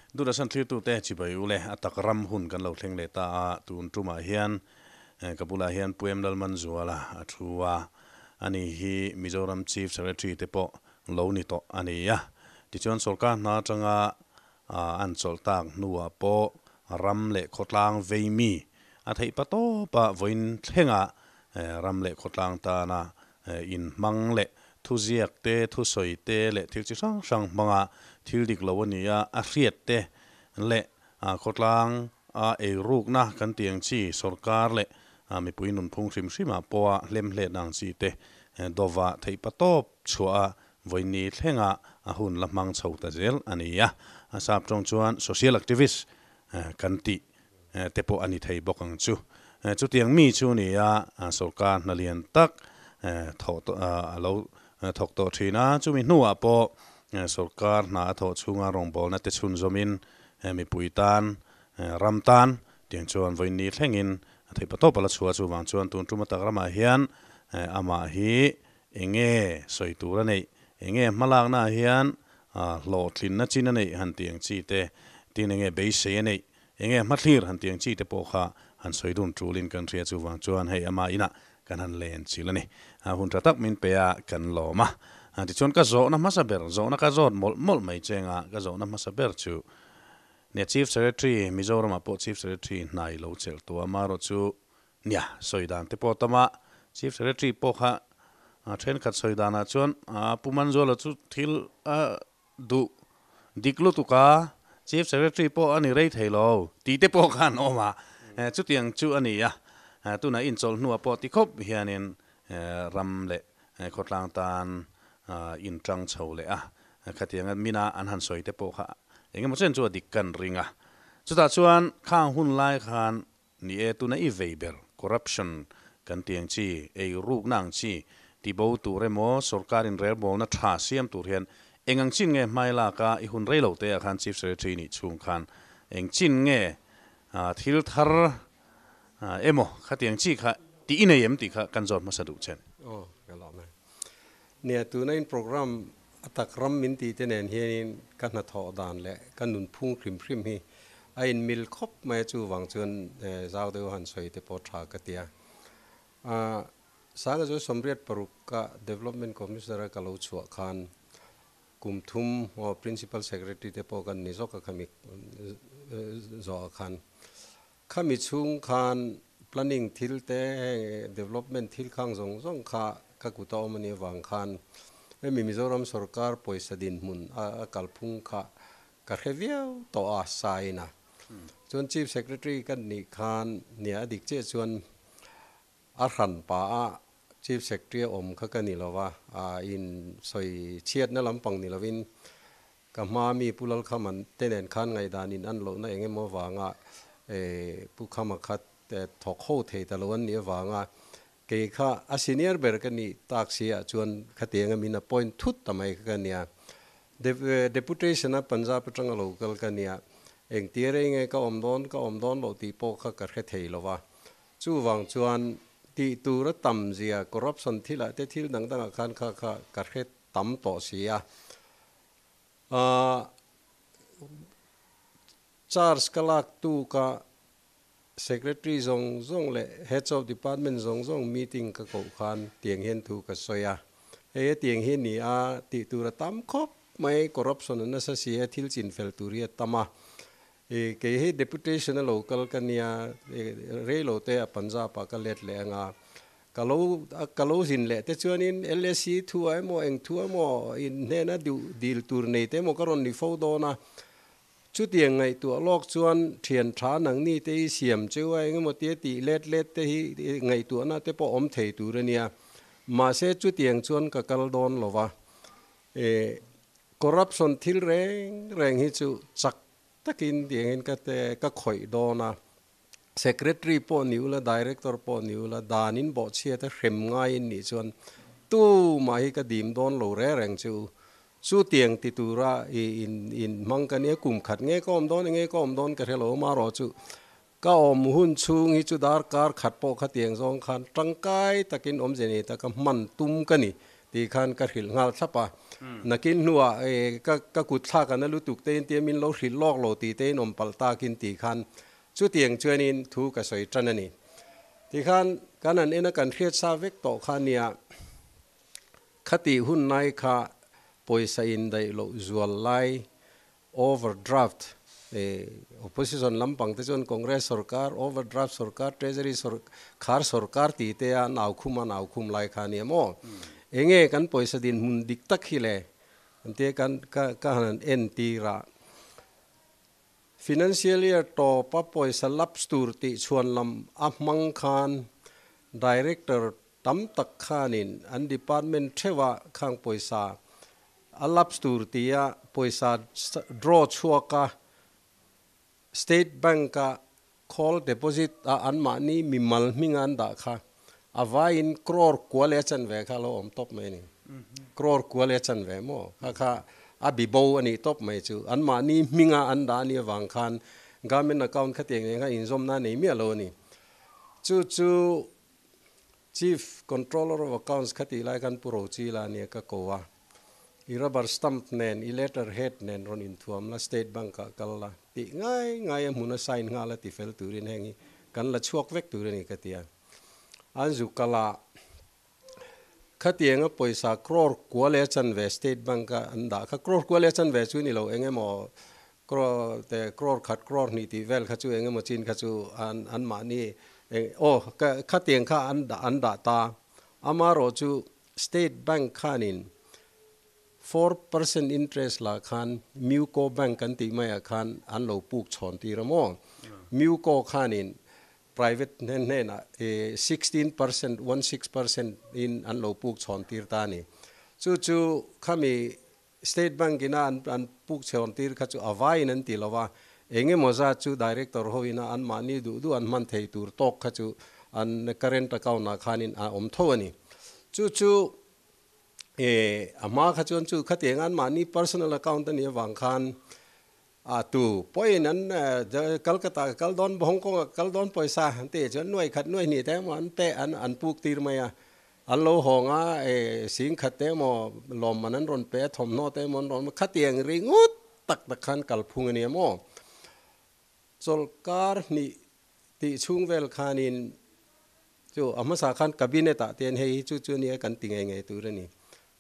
Durasan thlirtute chibai ule a tak ram hun kan lo thleng leh ta a, tun tumah hian ka bulah hian Pu Em Lalmanzuala a thu a, ani hi Mizoram Chief Secretary te pawh lo ni tawh a ni a. Tichuan sorkar hna atanga an chawlh tak hnuah pawh ram leh khawtlang vei mi a theih pa tawp a, vawiin thlenga ram leh khawtlang tana inhmang leh thuziak te, thusawi te leh thil chi hrang hrang hmanga thil dik lo a ni a, a hriat te leh khawtlang a eirukna kan tih ang chi sorkar leh mipui nunphung hrim hrimah pawha hlemhletna ang chi te dawva theih pa tawp chhuah a vawiin thlenga a hun la hmang chho ta zel a ni a. A sap tawng chuan social activist kan tih te pawh a ni thei bawk ang chu. Chutiang mi chu ni a, sorkar hna lian tak thawh a lo thawk tawh thin a. Chumi hnuah pawh sorkar hna a thawh chhunga rawngbawlna te chhunzawmin mipui tan, ram tan tiang chuan vawiin ni thlengin a theih patawp a la chhuah a. Chuvang chuan tun tum atak ramah hian amah hi Enge sawi tur a neih? Enge hmalakna ah hian hlawhtlinna chin a neih han tih ang chi te, tin enge beisei a neih? Enge hmathlir han tih ang chi te pawh kha han sawi dun tulin kan hria chuvang chuan hei ama inah kan han len chil a ni. Hun tha tak min pe a kan lawm a. Tichuan ka zawhna hmasa ber, zawhna ka zawt mawlh mawlh mai chenga ka zawhna hmasa ber chu nia Chief Secretary, Mizoramah pawh Chief Secretary hnai lo chelh tawh a, amaherawhchu Nia, sawi dan te pawh a tam a, Chief Secretary pawh kha thenkhat sawi danah chuan Pu Manzuala chu thil a duh dik lutuk a, Chief Secretary pawh a ni rei thei lo tih te pawh kha an awm a, chutiang chu a ni a, tunah inchawlh hnuah pawh ti khawp hianin ram leh khawtlang tan inṭang chho leh a, khatianga mina an han sawi te pawh kha engemaw chen chu a dik kan ring a, chutah chuan khang hun lai khan Ni e, tuna i vei ber, corruption, kan tih ang chi, ei rukna ang chi, ti bo tur emaw, sorkar inrelbawlna tha siam tur hian eng ang chin nge hmai lak a, i hun rei lo te ah khan Chief Secretary nih chhung khan eng chin nge thil thar emaw khatiang chi kha tih i nei em tih kha kan zawt hmasa duh che. Aw, ka lawm e. Nia, tuna in program a tak ram min tih te nen hianin ka hnathawh dan leh ka nunphung hrim hrim hi a inmil khawp mai a, chuvang chuan zau deuh han sawi te pawh tha ka ti a. Sanga chu 86 ka Development Commissioner a ka lo chhuah khan kum thum aw Principal Secretary te pawh kan ni zawk a khami zawh ah khan. Khami chhung khan planning thil te heng development thil khang zawng zawng kha ka kut a awm a nih avang khan hemi Mizoram sorkar pawisa dinhmun a kalphung kha ka hre viau tawh a sain a. Chuan Chief Secretary ka nih khan nia a dik chiah chuan a hran pa a Chief Secretary a awm kha ka ni lo va, in sawi chhiatna lampang ni lovin Ka hma mi Pu Lalkhaman te nen khan ngaihdan in an lohna eng emaw avanga Pu Khama kha thawk ho thei ta lo an nih avanga kei kha a senior ber ka nih tak si ah chuan khatianga min appoint thut ta mai kha ka nia. Deputation a Punjab atanga lo kal ka nia. Engtir ei nge ka awm dawn ka awm dawn loh tih pawh kha ka hre thei lo va. Chuvang chuan tih tur a tam zia corruption thilah te thil dang dangah khan kha kha ka hre tam tawh si a. Charge ka lak tuk a, Secretary zawng zawng leh Heads of Department zawng zawng meeting ka koh khan tiang hian thu ka sawi a, hei hetiang hi ni a tih tur a tam khawp mai, corruption a nasa si a, thil chin fel tur hi a tam a, kei hi deputation a lo kal ka nia, rei lo te a Punjab ah ka let leh ang a, Ka lo ka lo zin leh te chuanin LSC thu ah emaw eng thu emaw in hnena duh dil tur nei te emaw ka rawn ni fo dawn a. Chutiang ngaihtuah lawk chuan thian tha nangni te hi siam cheu a engemaw tia tih let let te hi ngaihtuahna te pawh awm thei tur a nia. Mahse chutiang chuan ka kal dawn lo va. Corruption thil reng reng hi chu chak takin tiangin ka te ka khawih dawn a. Secretary pawh ni ula, Director pawh ni ula, danin bawhchhiat a hrem ngaiin nih chuan tumah hi ka dim dawn lo reng reng che u. Chutiang ti tura i in in hmang ka nia, kum khat nge ka awm dawn enge ka awm dawn ka hre lo amarawh chu ka awm hun chhung hi chu darkar khat pawh khatiang zawng khan tangkai takin awmze nei taka hman tum ka ni Ti khan ka hrilh nghal thlap a. Nakin hnuah ka ka kut thlak an a lutuk te in tia min lo hrilh lawk lo tih te in awm palh takin ti khan chutiang chuanin thu ka sawi tan a ni. Tikhan kan han en a kan hriat sa vek tawh kha nia khatih hun lai kha pawisa indaih loh zual lai Overdraft, Opposition lampang te chuan Congress sorkar, overdraft sorkar, Treasury khar sorkar tih te a naukhum a naukhum lai kha a nia maw? Enge kan pawisa dinhmun dik tak hi le? An tia kan ka han en tir a. Financial year tawp a pawisa lapse tur tih chhuan lam a hmang khan Director tam tak khanin an department theuhah khang pawisa A lapse tur tia pawisa draw chhuaka State Bank-a call deposit a anmahni mimal hminga an dah kha a vaiin crore kua leh a chanve kha a lo awm tawp mai a ni. Crore kua leh a chanve maw? Kha kha a bibo a nih tawp mai chu. Anmahni hminga an dah a nih avang khan government account khatiang eng kha inzawmna a nei miah lo a ni. Chu chu Chief Controller of Accounts kha tih lai khan Pu Rochila nia ka ko a, i rubber stamp nen, i letter head nen rawn inthuam la, State Bank ah kal la tih ngai ngai a hmun a sign nghal a ti fel turin heng hi kan la chhuak vek tur a ni ka ti a. An zu kal a, khatianga pawisa crore kua leh a chanve State Bank a an dah kha, crore kua leh a chanve chu ni lo eng emaw Crore te crore khat crore hnih tih vel kha chu eng emaw chin kha chu an an mahni eng aw ka khatiang kha an dah an dah ta. Amarawh chu State Bank khanin 4% interest lah khan Muco Bank kan tih maiah khan an lo puk chhawn tir a maw? Muco khanin private hnen hnenah 16%, 16%, in an lo puk chhawn tir ta a ni. Chu chu khami State Bank ina an an puk chhewn tir kha chu a vaiin an ti lo va, eng emaw zat chu Director ho ina an mahni duh duh an hman thei tur tawk kha chu an current account ah khanin a awm tho a ni. Chu chu eh a hma kha chuan chu khatiang an mahni personal account a nih avang khan a tu pawhin an Calcutta ka kal dawn Hong Kong ah ka kal dawn pawisa an tih chuan nuai khat nuai hnih te emaw an pe an an puk tir mai a, An lo hawng a, e, sing khat te emaw, lawmman an rawn pe a, thawmhnaw te emaw an rawn, khatiang ringawt tak tak khan kalphung a nia maw? Chawlhkar hnih tih chhung vel khanin chu a hmasa khan cabinet ah te hian hei hi chu chu ania kan ti ngei ngei tur a ni,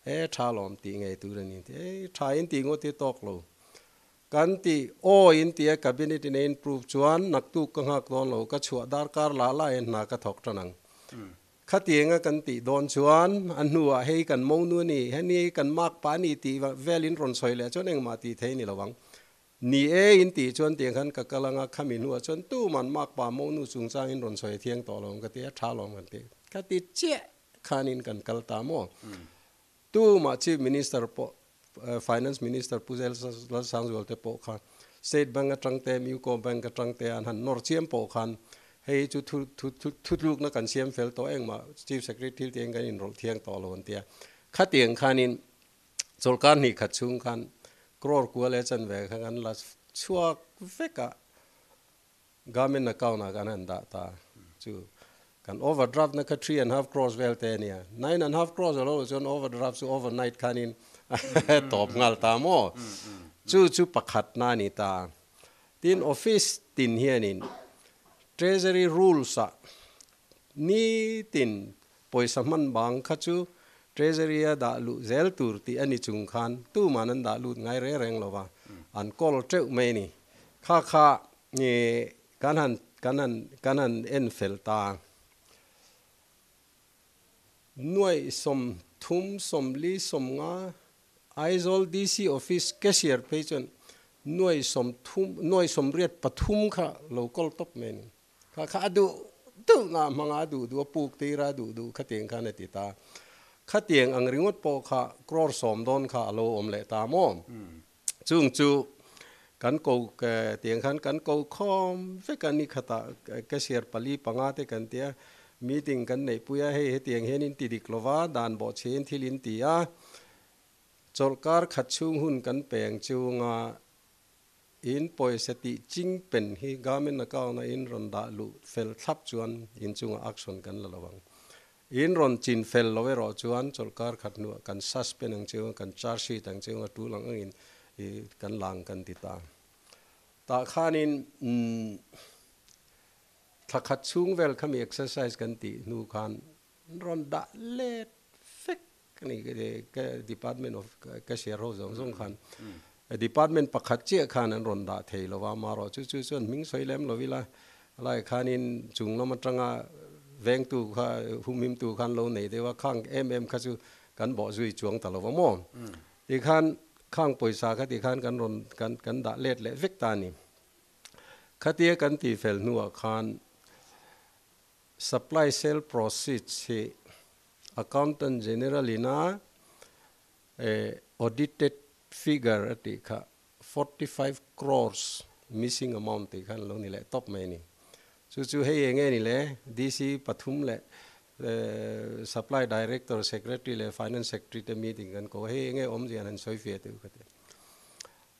e tha lawm tih ngei tur a ni, e tha in tih ngawt hi tawk lo. Kan ti aw in tia cabinet in a in prove chuan naktuk ka nghak dawn lo, ka chhuah darkar lah lah hian hna ka thawk tan ang. Khatianga kan tih dawn chuan a hnuah hei kan monu a ni, heni kan makpa a ni tih velin rawn sawi leh chuan engmah tih thei a ni lo ang. Ni e in tih chuan tiang khan ka kal anga khami hnuah chuan tuman makpa monu chungchangin rawn sawi thiang tawh lo ang ka ti a, tha lawm kan ti. Ka ti chiah khanin kan kal ta maw? Tumah Chief Minister pawh Finance Minister Pu Lalsangzual te pawh kha State Bank atang te, Muco Bank atang te an han nawr chiam pawh khan hei chu thu thu thutlukna kan siam fel tawh engmah Chief Secretary thil tih kan inrawlh thiang tawh lo an ti a. Khatiang khanin chawlhkar hnih khat chhung khan crore kua leh chanve kha kan la chhuak vek a. Government account ah kan han dah ta chu kan overdraft na kha 3.5 crores vel te ania, 9.5 crores alo loh chuan overdraft chu overnight khanin tawp nghal ta maw? Chu chu pakhat na a ni ta. Tin office tin hianin treasury rules ah nitin pawisa hman bang kha chu treasury a dah luh zel tur tih a ni chung khan tuman an dah lut ngai reng reng lo va, an kawl teuh mai a ni. Kha kha kan han kan han kan han en fel ta. Nuaih 30 40 50 Aizawl DC Office Cashier phei chuan nuaih 30 nuaih 83 kha lo kawl tawp mai a ni. Kha kha a duh duh na hmanga a duh duh a puk tir a duh duh khatiang khan a ti ta. Khatiang ang ringawt pawh kha crore 10 dawn kha a lo awm leh ta maw? Chung chu kan ko tiang khan kan ko khawm vek a, ni khatah cashier pali panga te kan tia meeting kan neih pui a, hei hetiang hian in ti dik lova dan bawhchhiain thil in ti a, chawlhkar khat chhung hun kan peng chunga in pawisa tih ching pen hi government account a in rawn dah luh fel thlap chuan in chungah action kan la lo ang. In rawn chin fel lo erawh chuan chawlhkar khat hnuah kan suspend ang cheu a, kan charge sheet ang cheu a, tul ang angin i kan lang kan ti ta. Tah khanin umm thla khat chhung vel khami exercise kan tih hnu khan rawn dah let vek a ni ka department of cashier ho zawng zawng khan department pakhat chiah khan an rawn dah thei lo va, amaherawh chu chu chuan hming sawi lem lo ila lai khanin chung lam atanga vengtu kha humhimtu khan lo nei deuh a, khang em em kha chu kan bawh zui chuang ta lo va maw? Tikhan khang pawisa kha tikhan kan rawn kan kan dah let leh vek ta a ni. Khatia kan tihfel hnuah khan Supply sale proceeds hi Accountant General ina audited figure a tih kha 45 crores missing amount tih khan lo ni leh tawp mai a ni. Chu chu hei eng nge ni le? DC pathum leh Supply Director, Secretary leh Finance Secretary te meeting kan ko a, hei eng nge awmzia an han sawi fiah tih ka ti.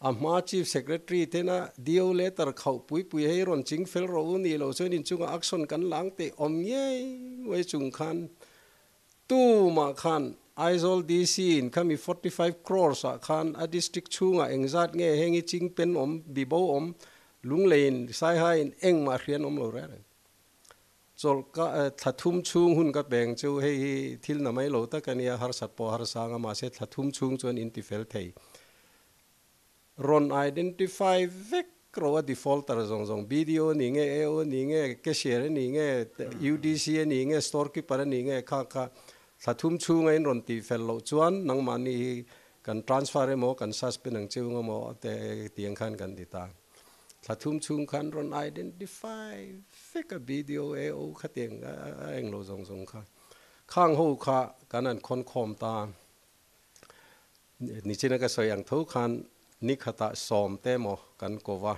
A hma Chief Secretary tena DO letter khauh pui pui hei rawn ching fel rawh u nih loh chuan inchungah action kan lang teh awm ngei ngei chung khan tumah khan Aizawl DC in khami 45 crores ah khan a district chhungah engzat nge heng i ching pen awm bibo awm Lungleiin Saihain engmah hrian awm lo reng reng. Chawlh ka thla thum chhung hun ka peng chu hei hi thil na mai lo tak a nia, harsat pawh harsa anga mahse thla thum chhung chuan in ti fel thei. Rawn identify vek ro a defaulter zawng zawng BDO ni nge, AO ni nge, cashier a ni nge, UDC a ni nge, store keeper a ni nge kha kha thla thum chhunga in rawn tih fel loh chuan nangmahni hi kan transfer emaw kan suspend ang chiu emaw te tiang khan kan ti ta. Thla thum chhung khan rawn identify vek a BDO, AO kha tiang a englo zawng zawng kha. Khang ho kha kan han khawn khawm ta. Nichina ka sawi ang tho khan nikhatah sawm te maw kan ko va.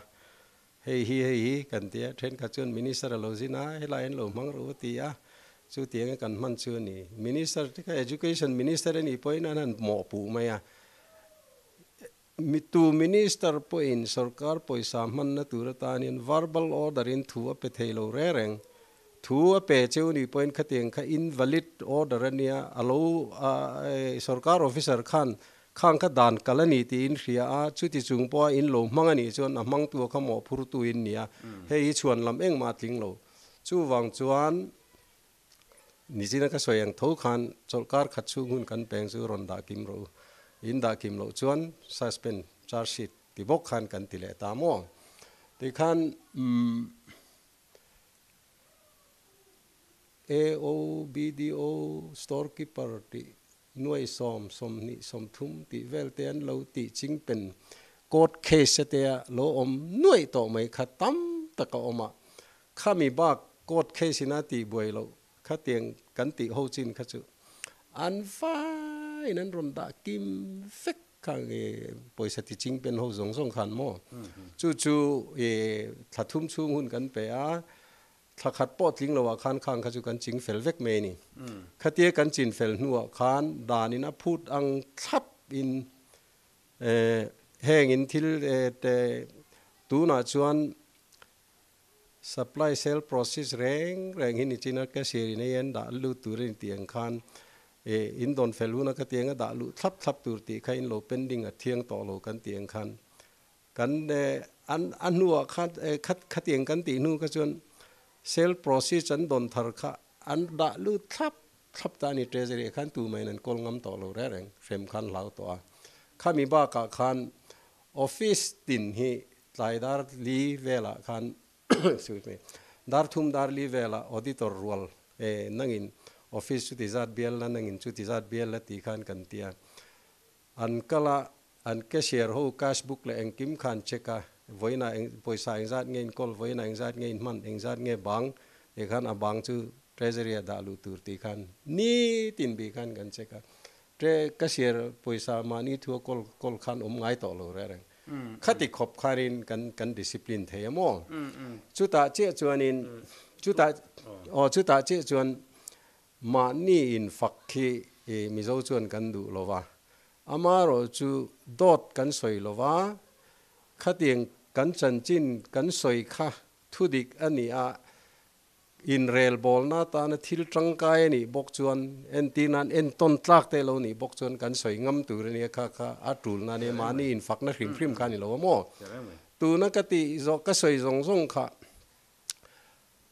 Hei hi hei hi kan ti a, thenkhat chuan Minister a lo zin a, helai an lo hmang ro a ti a, chu tianga kan hman chu a ni. Minister te kha Education Minister a nih pawhin an han mawhpuh mai a. Mitu Minister pawhin sorkar pawisa hmanna tur atan hian verbal order in thu a pe thei lo reng reng. Thu a pe cheu nih pawhin khatiang kha invalid order a nia, a lo sorkar officer khan khang kha dan kal a ni tiin hria a, chuti chung pawha in lo hmang a nih chuan a hmangtu kha mawhphurtu in nia, hei hi chhuan lam engmah a tling lo. Chuvang chuan Nichina ka sawi ang tho khan chawlhkar khat chhung hun kan peng chu rawn dah kim rawh u. In dah kim loh chuan suspend charge sheet ti bawk khan kan ti leh ta maw? Tikhan umm AO, BDO, store keeper tih nuai sawm, 20, 30 tih vel te an lo tih ching pen court case te a lo awm nuaih tawh mai kha tam tak a awm a. Khami bak court case in a tih buai loh khatiang kan tih ho chin kha chu an vaiin an rawn dah kim vek kha nge pawisa ti ching pen ho zawng zawng khan maw chu chu i thla thum chhung hun kan pe a thla khat pawh tling loh ah khan khang kha chu kan ching fel vek mai a ni. Khatia kan chin fel hnuah khan danin a phut ang thlap in heng in thil te tunah chuan Supply sale process reng reng hi nichina cashier in ei an dah lut tur a ni tih ang khan eh in dawn fel hun a khatiang a dah luh thlap thlap tur tih kha in lo pending a thiang tawh lo kan tih ang khan kan eh an a hnuah khan eh khat khatiang kan tih hnu kha chuan sale process an dawn thar kha an dah lut thlap thlap ta a ni treasury ah khan tumah in an kawl ngam tawh lo reng reng hrem khan hlau tawh a khami bakah khan office tin hi Tlai dar li velah khan excuse me dar thum dar li velah auditor rual e nangin office chuti zat bial la nangin chuti zat bial la tih khan kan ti a. An kal a, an cashier ho cash book leh engkim khan check a, vawiinah eng pawisa engzat nge inkawl, vawiinah engzat nge inhman, engzat nge bang tih khan a bang chu treasury ah dah luh tur tih khan nitin bih khan kan check a. Tre cashier pawisa mahni thu a kawl kawl khan awm ngai tawh lo reng reng. Khati khawp khanin kan kan discipline thei a maw? Chutah chiah chuanin chutah aw chutah chiah chuan mahni in fak khi i Mizo chuan kan duh lo va, amaherawh chu dawt kan sawi lo va, khatiang kan chanchin kan sawi kha thudik a ni a. Inrelbawlna atana thil tangkai a nih bawk chuan entirnan entawn tlak te lo nih bawk chuan kan sawi ngam tur a nia kha kha a tulna a nia mahni infakna hrim hrim kha a ni lo a maw? Tuna ka tih zawh ka sawi zawng zawng kha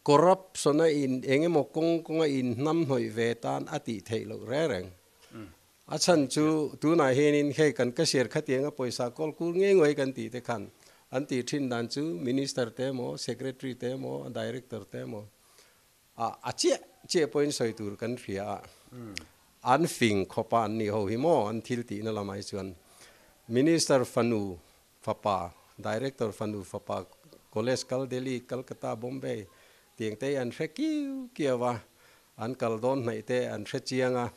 corruption a in eng emaw kawng kawnga inhnamhnawih ve tan a tih theih loh reng reng. A chhan chu tunah hianin hei kan cashier khatianga pawisa kawl kur ngei ngawih kan tih te khan an tih thin dan chu Minister te emaw, Secretary te emaw, Director te emaw ah a chiah chiah pawhin sawi tur kan hria a, an fing khawp a an nih ho hi maw an thil tihna lamah hi chuan Minister fanu fapa, Director fanu fapa College kal Delhi, Calcutta, Bombay tiang te hi an hre kiu kiau a, an kal dawn hnaih te an hre chiang a,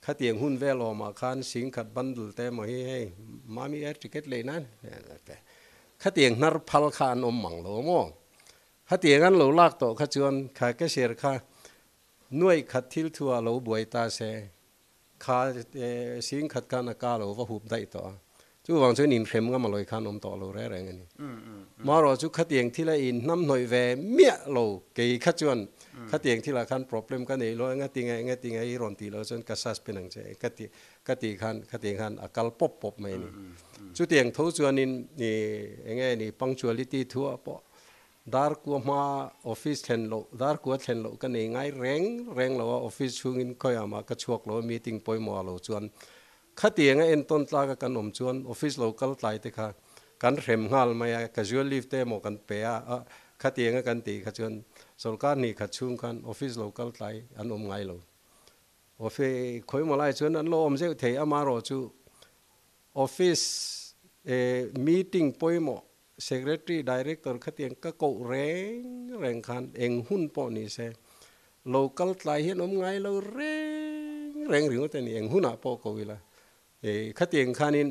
Khatiang hun vel awmah khan singkhat bundle te emaw hi hei Mami air ticket lei nan khatiang hnar phal kha an awm mang lo maw? Khatiang an lo lak tawh kha chuan kha cashier kha nuaih khat thil thu ah lo buai ta se kha singkhat khan a ka lo va hup daih tawh a. Chuvang chuan inhrem ngam a lawi khan awm tawh lo reng reng a ni. Marawh chu khatiang thila inhnamhnawih ve miah lo kei kha chuan khatiang thilah khan problem ka nei lo, enga tinge enga tinge i rawn tih loh chuan ka suspend ang che ka ti ka tih khan khatiang khan a kal pawp pawp mai a ni. Chutiang tho chuanin enge ni punctuality thuah pawh dar kua hma office thlen loh dar kua thlen loh ka nei ngai reng reng lo a, office chhungin khawiah mah ka chhuak lo a meeting pawimawh ah lo chuan Khatiang a entawn tlak a kan awm chuan office lo kal tlai te kha kan hrem nghal mai a, casual leave te emaw kan pe a, khatiang a kan tih kha chuan sawrkar hnih khat chhung khan office lo kal tlai an awm ngai lo. Office khawimaw lai chuan an lo awm zeuh thei amarawh chu office meeting pawimawh secretary director khatiang ka koh reng reng khan eng hun pawh ni se lo kal tlai hian awm ngai lo reng reng ringawt a ni eng hunah pawh ko ila e khatiang khanin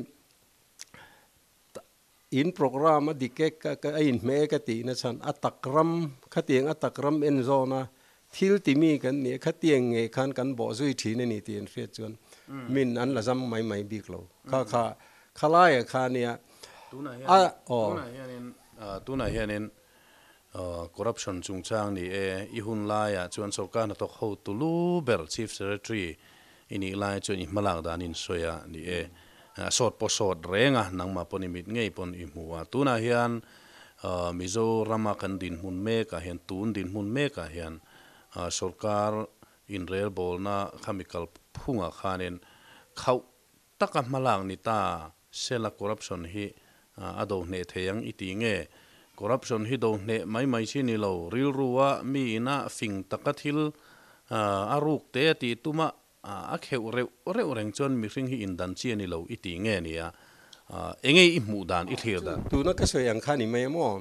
in program a dik e ka a inhmeh e ka tihna chhan a tak ram khatiang a tak ram en zawn a thil ti mi kan nih a khatiang ngei khan kan bawh zui thin a ni tih an hriat chuan min an la zam mai mai bik lo kha kha khalaia kha nia Tunah hian tunah hianin tunah hianin corruption chungchang ni e, i hun laiah chuan sorkar hnathawk hotu lu ber Chief Secretary i nih lai chuan i hmalak dan in sawi a ni e. Sawt pawh sawt reng a, nangmah pawn i mit ngei pawn i hmu a. Tunah hian Mizorama kan dinhmun mekah hian tun dinhmun mekah hian sorkar inrelbawlna khami kalphungah khanin khauh Taka hmalak ni ta sela corruption hi a do hneh thei ang i ti nge? Corruption hi do hneh mai mai chi ni lo, rilru a mi ina fing taka thil a ruk te a tih tuma a kheuh reuh reuh reng chuan mihring hi indan chi a ni lo i ti nge nia? Enge i hmuh dan, i thlir dan? Tuna ka sawi ang kha ni mai maw?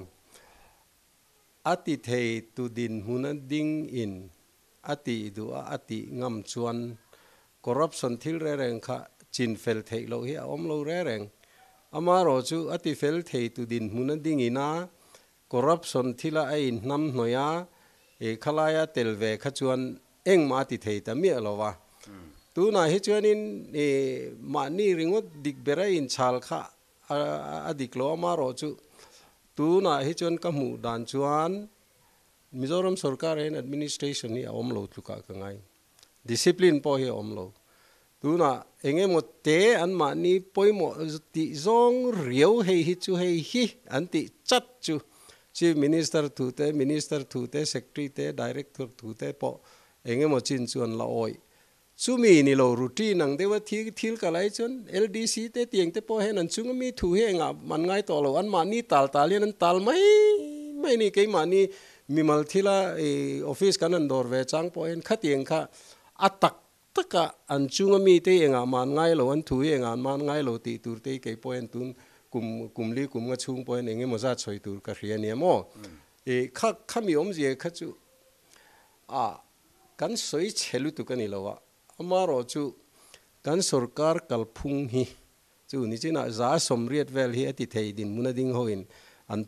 A ti thei tu dinhmuna ding in A tih duh a, a tih ngam chuan corruption thil reng reng kha chin fel theih loh hi a awm lo reng reng. Amarawh chu a ti fel thei tu dinhmun a ding ina corruption thila a inhnam hnawih a, i khalaia tel ve kha chuan engmah a ti thei ta miah lo va. Tunah hi chuanin i mahni ringawt dik bera inchhal kha a dik lo. Amarawh chu tunah hi chuan ka hmuh dan chuan Mizoram sorkar hian administration hi a awm lo tlukah ka ngai. Discipline pawh hi a awm lo. Tunah eng emaw te an mahni pawimawh tih zawng riau hei hi chu hei hi an tih chat chu Chief Minister thu te, Minister thu te, Secretary te, Director thu te pawh eng emaw chin chu an la awih. Chumi ni lo routine ang deuha thil thil ka lai chuan LDC te tiang te pawh hian an chunga mi thu hi engah an ngai tawh lo, an mahni tal tal hian an tal mai mai a ni. Keimahni mimal thila i office kan han dawr ve chang pawh hian khatiang kha a tak taka an chunga mi te hi engah mah an ngai lo, an thu hi engah mah an ngai lo tih tur te hi kei pawh hian tun kum kum li kum nga chhung pawh hian eng emaw zat sawi tur ka hria nia maw. I kha khami awmzia kha chu a Kan sawi chhe lutuk a ni lo a, amarawh chu kan sorkar kalphung hi chu nichinah za sawmriat vel hi a ti thei dinhmun a ding hoin an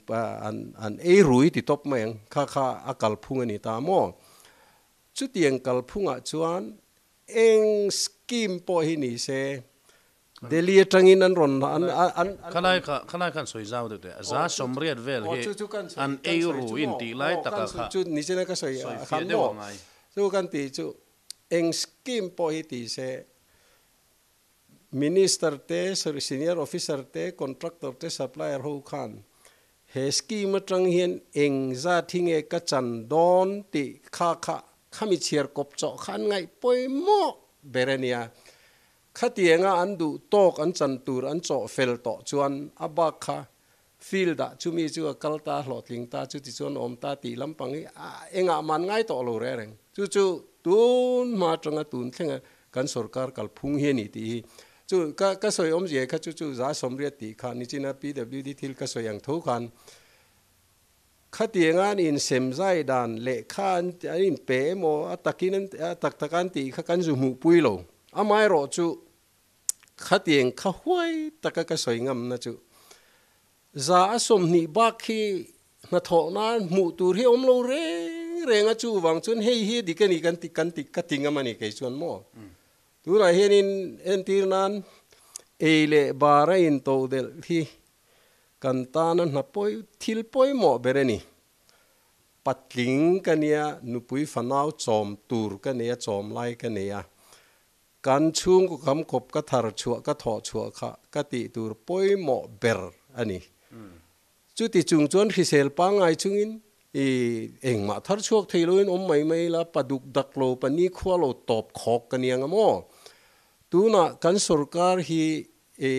an an ei rui ti tawp mai ang kha kha a kalphung a ni ta maw? Chutiang kalphungah chuan eng scheme pawh hi ni se. Delhi atangin an rawn an an Khalai kha khalai khan sawi zau deuh teh 180 vel hi an ei ru in tih lai taka kha chu nichina ka sawi sawi fiah khan deuh maw a ngai. Chu kan tih chu eng scheme pawh hi ti se Minister te, senior officer te, contractor te, supplier ho khan he scheme atang hian eng zat hi nge ka chan dawn tih kha kha khami chhiar kawp chawh kha an ngaih pawimawh ber a nia. Khatianga an duh tawk an chan tur an chawh fel tawh chuan a bak kha field ah chumi chu a kal ta, hlawhtling ta, chuti chuan a awm ta tih lampang hi engah man ngai tawh lo reng reng. Chu chu tun hma atanga tun thlenga kan sorkar kalphung hi a ni tih hi chu ka ka sawi awmzia kha chu chu 180 tih kha nichina PWD thil ka sawi ang tho khan khatianga an insem zai dan lehkha an an inpe emaw a takin an a tak taka an tih kha kan zu hmuhpui lo. Amaherawh chu khatiang kha huai taka ka sawi ngamna chu 120 bak hi hnathawh nan hmuh tur hi awm lo reng reng a, chuvang chuan hei hi dik a ni kan ti kan ti ka ti ngam a ni kei chuan maw. Tunah hianin entir nan ei leh bar a into delh hi kan tana hna pawi thil pawimawh ber a ni. Patling ka nia, nupui fanau chawm tur ka nei a, chawm lai ka nei a. Kan chhungkaw kham khawp ka thar chhuah ka thawh chhuah kha ka tih tur pawimawh ber a ni. Chuti chung chuan hrisel pangngai chungin i engmah thar chhuak thei loin awm mai mai la, pa duk dak lo, pa nikhua lo tawp khawk ka ni ang a maw? Tunah kan sorkar hi i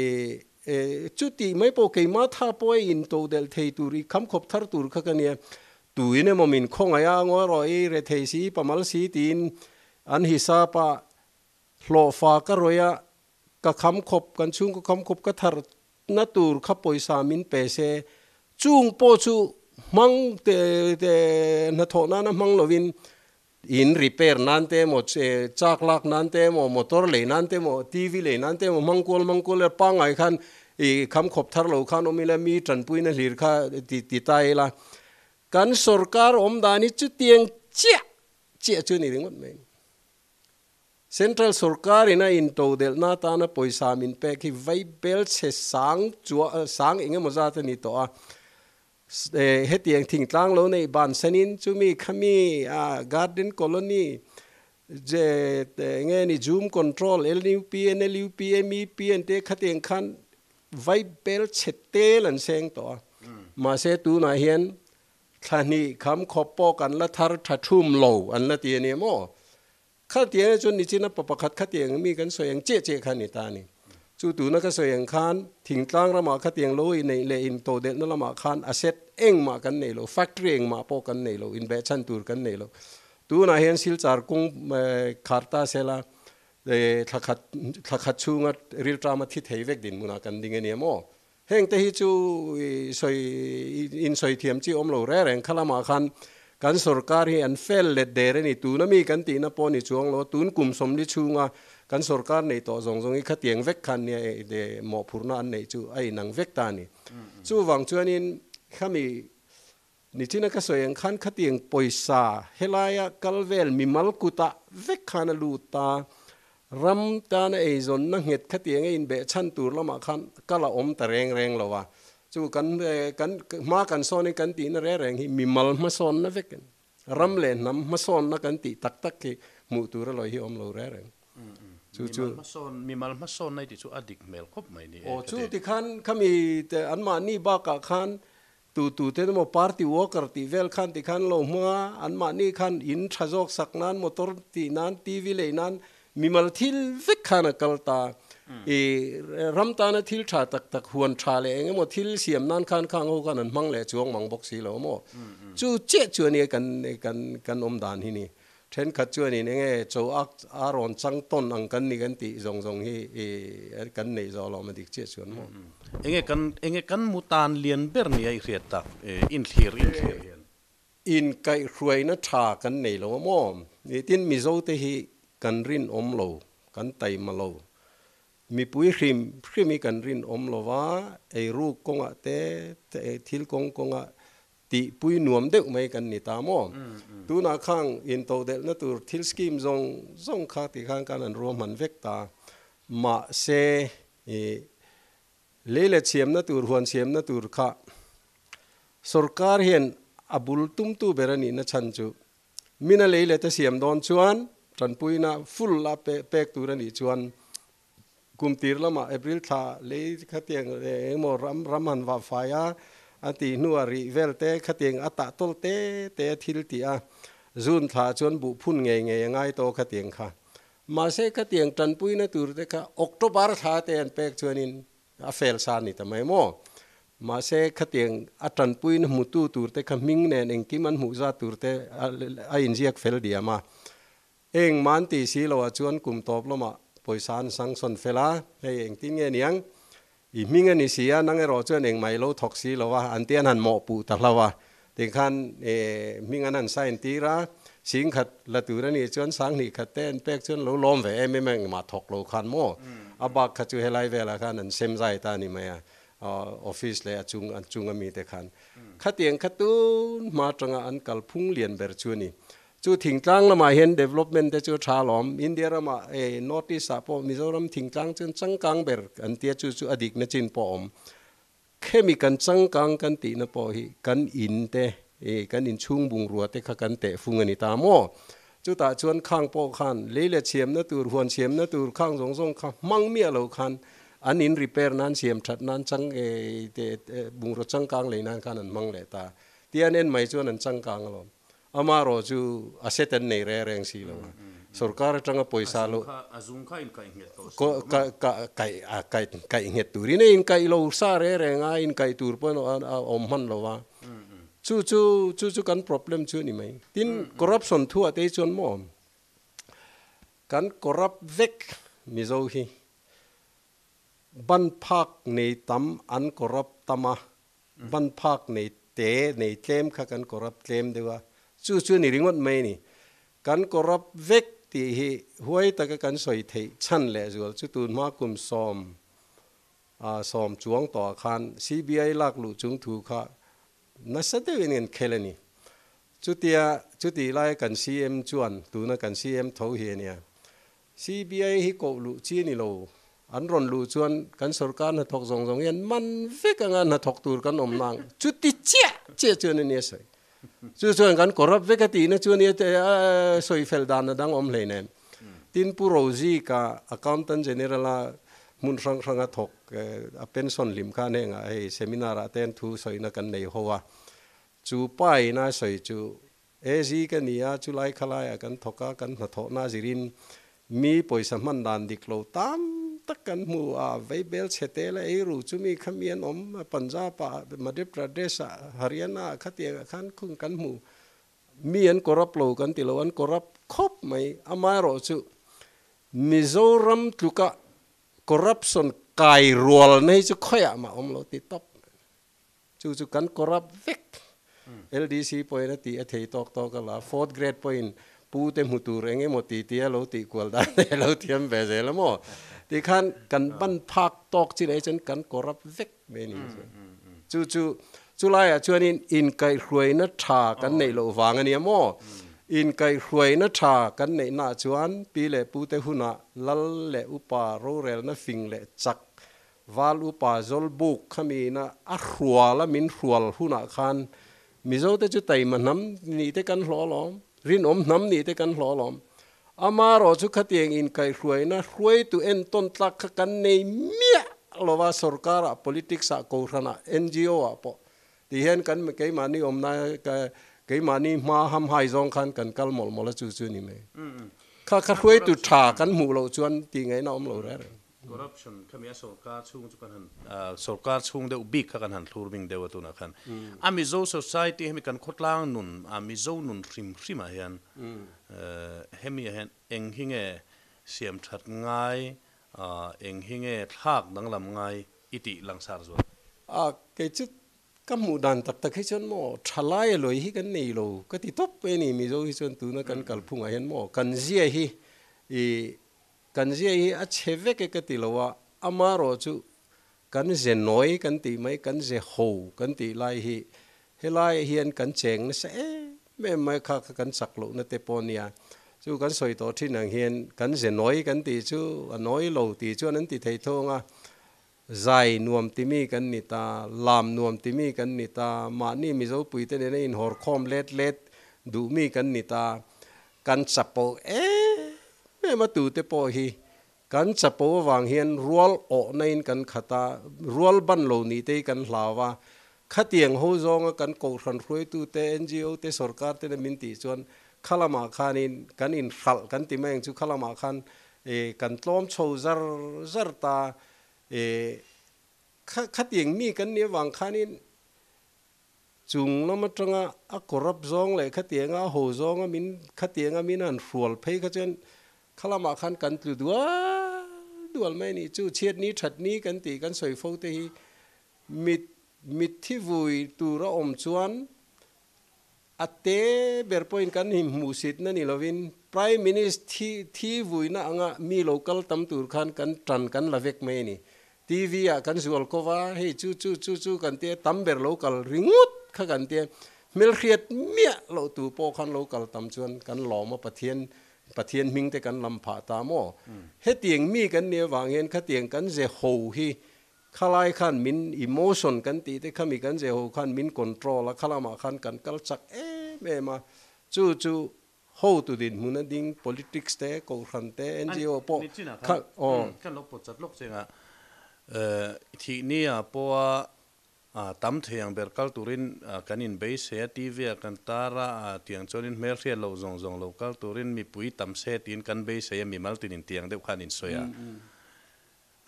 chuti mai pawh keimah tha pawh a into delh thei tur i kham khawp thar tur kha ka nia. Tuin emaw min khawngaih a, ngawi rawh i rethei si, pamal si tiin an hisap a, hlawhfa ka rawih a, ka kham khawp, kan chhungkaw kham khawp ka thar na tur kha pawisa min pe se, chung pawh chu hmang te te hnathawh nana hmang lovin in repair nan te emaw chak lak nan te emaw motor lei nan te emaw TV lei nan te emaw hmang kual hmang kual ila pangngai khan i kham khawp thar lo khan awm ila mi tanpuina hlir kha ti ti ta ila kan sorkar awm dan hi chutiang chiah chiah chu a ni ringawt mai. Central sorkar in a intodelhna atana pawisa min pek hi vaibel chhe sang chua sang eng emaw zat a ni tawh a. Hetiang thingtlang lo neih ban sanin chumi khami a garden colony je enge ni zoom control LUP NLUP MEP an te khatiang khan vaibel chhe tel an seng tawh a. Mahse tunah hian thla hnih kham khawp pawh kan la thar tha thum lo an la ti a ni maw? Khatiang chuan nichina pa pakhat khatiang mi kan sawi ang chiah chiah kha a ni ta a ni. Chu tuna ka sawi ang khan thingtlang ramah khatiang lo inneih leh intodelhna lamah khan asset engmah kan nei lo, factory engmah pawh kan nei lo, inbehchhan tur kan nei lo. Tunah hian Silchar kawng khar ta sela thla khat thla khat chhunga rilṭama thi thei vek dinhmunah kan ding a nia maw? Heng te hi chu sawi insawi thiam chi awm lo reng reng kha lamah khan kan sorkar hi an fel let der a ni. Tuna mi kan tihna pawh ni chuang lo, tun kum sawmli chhunga kan sorkar nei tawh zawng zawng hi khatiang vek khan nia mawhphurhna an neih chu a inang vek ta a ni. Chuvang chuanin khami nichina ka sawi ang khan khatiang pawisa helaia kal vel mimal kutah vek khan a lut ta. Ram tana eizawnna nghet khatiang a inbeh chhan tur lamah khan kal a awm ta reng reng lo a. Chu kan kan hma kan sawnin kan tihna reng reng hi mimal hmasawnna vek a ni. Ram leh hnam hmasawnna kan tih tak tak hi hmuh tur a lawi hi a awm lo reng reng. Chu chu. Mimal hmasawnna i tih chu a dik hmel khawp mai ni e. Aw chu tikhan khami te anmahni bakah khan Tu tu te emaw party worker tih vel khan ti khan lo hmang a, anmahni khan in tha zawk sak nan, motor tih nan, TV lei nan mimal thil vek khan a kal ta. I ram tana thil tha tak tak huan tha leh eng emaw thil siam nan khan khang ho khan an hmang leh chuang mang bawk si lo maw. Chu chiah chu ania kan kan kan awm dan hi ni. Thenkhat chuanin eng nge cho ak a rawn chang tawn ang kan ni kan tih zawng zawng hi kan neih zawh lo ma dik chiah chuan maw? Eng nge kan eng nge kan mu tan lian ber nia i hriat tak inthlir inthlir hian? Inkaihhruaina tha kan nei lo a maw? Nitin Mizo te hi kan rinawm lo, kan taima lo. Mipui hrim hrim hi kan rinawm lo va, eiruk kawngah te, thil kawng kawngah Tihpui nuam deuh mai kan ni ta maw? Tunah khang intodelhna tur thil scheme zawng zawng kha ti khan kan an ruahman vek ta. Mahse, I lei leh siamna tur, huan siamna tur kha sorkar hian a bul tumtu ber a nihna chhan chu mina lei leh te siam dawn chuan tanpuina full a pek tur a nih chuan kum tir lamah April thla lei khatiang engemaw ram ram han vah fai a, a tih hnuah rih vel te khatiang a tah tawl te te a thil tih a, June thla chuan buh phun ngei ngei a ngai tawh khatiang kha. Mahse khatiang tanpuina tur te kha October thla te an pek chuanin a fel sa a ni ta mai maw? Mahse khatiang a tanpuina hmutu tur te kha hming nen engkim an hmuh zat tur te a inziak fel diam a. Eng man tih si loah chuan kum tawp lamah pawisa an sanction fel a, hei engtin nge niang? I hming a ni si a, nang erawh chuan engmah i lo thawk si lo a, an ti an han mawhpuh ta hlo a. Tikhan hming an han sign tir a, singkhat la tur a nih chuan sanghnih khat te an pek chuan lo lawm ve em em a, engmah thawk lo khan maw? A bak kha chu helai velah khan an sem zai ta a ni mai a, office leh a chung a chung ami te khan. Khatiang kha tun hma atanga an kalphung lian ber chu a ni. Chu thingtlang lamah hian development te chu a tha alawm. India ramah eh North East ah pawh Mizoram thingtlang chuan changkang ber an tia chu chu a dikna chin pawh a awm. Khemi kan changkang kan tihna pawh hi kan in te eh kan inchhung bungrua te kha kan tehfung a ni ta maw? Chutah chuan khang pawh khan lei leh chhiamna tur, huan chhiamna tur khang zawng zawng kha hmang miah lo khan an in repair nan siam that nan chang eh bungraw changkang lei nan khan an hmang leh ta. Tia an en mai chuan an changkang alawm. Amarawh chu a set an nei reng reng si lo a, sorkar atanga pawisa lo A zung kha in kaih nghet tawh si lo maw? Kaih kaih nghet turin a inkaih lo sa reng reng a, inkaih tur pawhin a awm hman lo a. Chu chu chu chu kan problem chu a ni mai. Tin, corruption thuah te hi chuan maw kan corrupt vek Mizo hi ban phak nei tam an corrupt tam a, Ban phak nei te nei tlem kha kan corrupt tlem deuh a, chu chu ni ringawt mai a ni. Kan corrupt vek tih hi huai taka kan sawi theih chhan leh zual chu tun hma kum sawm sawm chuang tawhah khan CBI lak luh chung thu kha nasa deuhin kan khel a ni. Chutia chutih laia kan CM chuan tuna kan CM tho hi a nia. CBI hi koh luh chi a ni lo. An rawn luh chuan kan sorkar hnathawk zawng zawng hian man vek anga hnathawk tur kan awm nang. Chuti chiah chiah chuan a nia sawi. Chu chuan kan corrupt vek a tihna chu a nia sawi fel dan a dang awm hlei nen. Tin Pu Rozika Accountant General a hmun hrang hrang a thawk a pension hlim khan hengah hei seminar ah te an thu sawina kan nei ho a. Chu pa ina sawi chu AZ ka ni a, chulai khalaiah kan thawk a, kan hnathawhna zirin mi pawisa hman dan dik lo tam tak kan hmu a, Veibel chhe te la ei ru chumi kha mi an awm, Punjab ah, Madhya Pradesh ah, Haryana ah khatiang ah khan khung kan hmu. Mi an corrupt lo kan ti lo, an corrupt khawp mai. Amaherawhchu Mizoram tluka corruption kai rualna hi chu khawiah mah awm lo ti tawp. Chu chu kan corrupt vek. LDC pawhin a tih a thei tawk tawk a la, fourth grade pawhin pu te hmu tur eng emaw ti tia lo tih kual dan te a lo thiam ve zel a maw? Tikhan kan ban phak tawk chin ah hi chuan kan corrupt vek mai a ni. Chu chu chulaiah chuanin inkaihhruaina tha kan neih loh vang a nia maw? Inkaihhruaina tha kan neihnaah chuan pi leh pute hunah lal leh upa rorelna fing leh chak Val upa Zawlbuk khamiina a hrual a min hrual hunah khan Mizote chu taima hnam nih te kan hlawh alawm, rinawm hnam nih te kan hlawh alawm. Amarawh chu khatiang inkaihhruaina hruaitu entawn tlak kha kan nei miah lova sorkarah, politics ah, kohhranah, NGO ah pawh ti hian kan keimahni awmna keimahni hma hamhai zawng khan kan kal mawlh mawlh a chu chu ni mai. Kha kha hruaitu tha kan hmuh loh chuan tih ngaihna awm lo reng reng. Corruption khami a sorkar chhung chu kan han sorkar chhung deuh bik kha kan han thlur bing deuh a tunah khan a Mizo society hemi kan khawtlang nun a Mizo nun hrim hrim ah hian hemi ah hian eng hi nge siam that ngai eng hi nge thlak danglam ngai i tih langsar zual. A kei chu ka hmuh dan tak tak hi chuan maw thalai a lawi hi kan nei lo ka ti tawp mai a ni Mizo hi chuan tuna kan kalphungah hian maw kan zia hi i Kan zia hi a chhe vek e ka ti lo a, amarawh chu kan ze nawi kan tih mai, kan ze ho kan tih lai hi helaiah hian kan cheng nasa em em mai kha kha kan chak lohna te pawh nia. Chu kan sawi tawh thin ang hian kan ze nawi kan tih chu a nawi lo tih chuan an ti thei thawng a, Zai nuam timi kan ni ta, lam nuam timi kan ni ta, mahni Mizo puite nena inhawrkhawm let let duh mi kan ni ta. Kan chapo em em a tute pawh hi kan chapo avang hian rual awhna in kan khat a, rual ban lo nih te hi kan hlau a. Khatiang ho zawnga kan kohhran hruaitute, NGO te, sorkar te nen min tih chuan khalamah khanin kan inhralh kan ti mai ang chu, khalamah khan kan tlawm chho zar zar ta. Khatiang mi kan nih avang khanin Chung lam atanga a corrupt zawng leh khatianga a ho zawnga min khatianga min han hrual phei kha chuan khalamah khan kan tlu dual dual mai a ni. Chu chhiatni thatni kan tih kan sawi fo te hi mit mitthi vui tur a awm chuan a te ber pawhin kan hmuhsitna ni lovin Prime Minister thi thi vuina anga mi lo kal tam tur khan kan tan kan la vek mai a ni. TV ah kan zual ko va, hei chu chu chu chu kan tia tam ber lo kal ringawt kha kan tia, hmelhriat miah loh tu pawh khan lo kal tam chuan kan lawm a, Pathian Pathian hming te kan lam phah ta maw? Hetiang mi kan nih avang hian khatiang kan ze ho hi khalai khan min emotion kan tih te khami kan ze ho khan min control a, khalamah khan kan kal chak em em a, chu chu Hotu dinhmun a ding politics te, kohhran te, NGO pawh kha aw. Kan lo pawt chat lawk cheng a, thih ni ah pawha tam thei ang ber kal turin kan inbeisei a, TV ah kan tar a, tiang chuanin hmelhriat loh zawng zawng lo kal turin mipui tam se tiin kan beisei a, mimal tinin tiang deuh khan insawi a.